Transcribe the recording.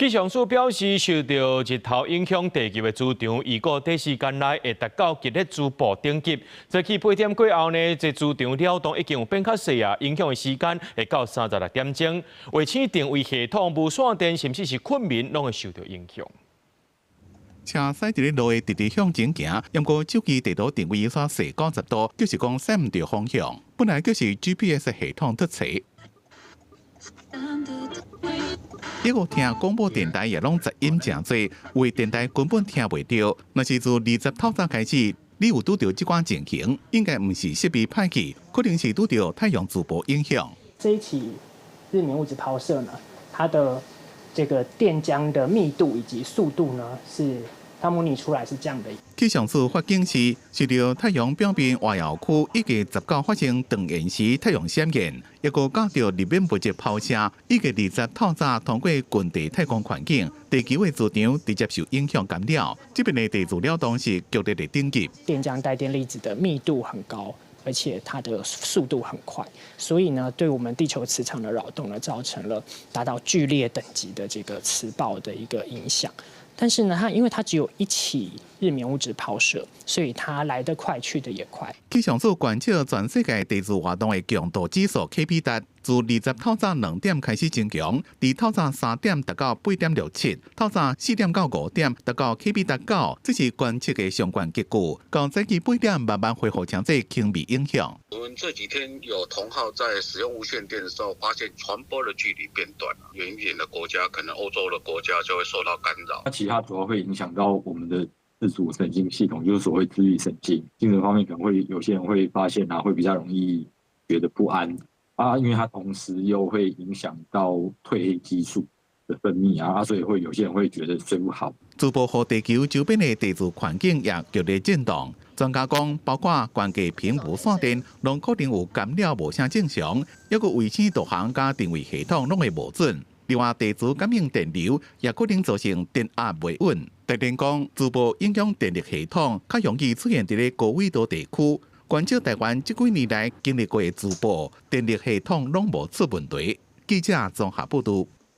氣象署表示，受到日頭影響，地球的磁場預估短時間內會達到強烈磁暴等級。早起8點過後呢，這磁場擾動已經有變較細啊，影響的時間會到36點鐘。衛星定位系統、無線電，甚至是睏眠，攏會受到影響。車駛佇咧路的直直向前行，毋過手機地圖定位有煞踅90度，就是講踅毋著方向。本來就是 GPS 系統出錯。一個聽廣播電台也攏雜音誠濟，有的電台根本聽袂著。若是自20透早開始，你有拄著這款情形，應該毋是設備歹去，可能是拄著太陽磁暴影響。這一起日冕物質拋射呢，它的這個電漿的密度以及速度呢，是它模擬出來是這樣的。氣象署發警示，受著太陽表面外窯區預計19發生長延時太陽閃電，抑閣佮著日冕物質拋射，預計二十透早通過近地太空環境，地球的磁場直接受影響干擾。這邊的地磁擾動是強烈的等級。電漿帶電粒子的密度很高，而且它的速度很快，所以呢，對我們地球磁場的擾動呢，造成了達到劇烈等級的這個磁暴的一個影響。但是呢，它因為它只有一起日冕物質拋射，所以它來得快，去得也快。氣象署觀測全世界地磁活動的強度指數 Kp 值，自二十透早2點開始增強，佇透早3點達到8.67，透早4點到5點達到 Kp 值9，這是觀測的相關結果。到早起8點慢慢恢復成這輕微影響。我們這幾天有同好在使用無線電的時候，發現傳播的距離變短了，遠一點的國家，可能歐洲的國家就會受到干擾。那其他主要會影響到我們的自主神經系統，就是所謂自律神經。精神方面可能會有些人會發現啊，會比較容易覺得不安啊，因為它同時又會影響到褪黑激素的分泌啊，所以會有些人會覺得睡不好。磁暴予地球周邊的地磁環境也劇烈震動。專家講，包括關鍵屏無線電，攏可能有干擾無啥正常，抑閣衛星導航佮定位系統攏會無準。另外，地磁感應電流也可能造成電壓袂穩。台電講，磁暴影響電力系統，較容易出現佇咧高緯度地區。觀測台灣這幾年來經歷過的磁暴，電力系統攏無出問題。記者綜合報導。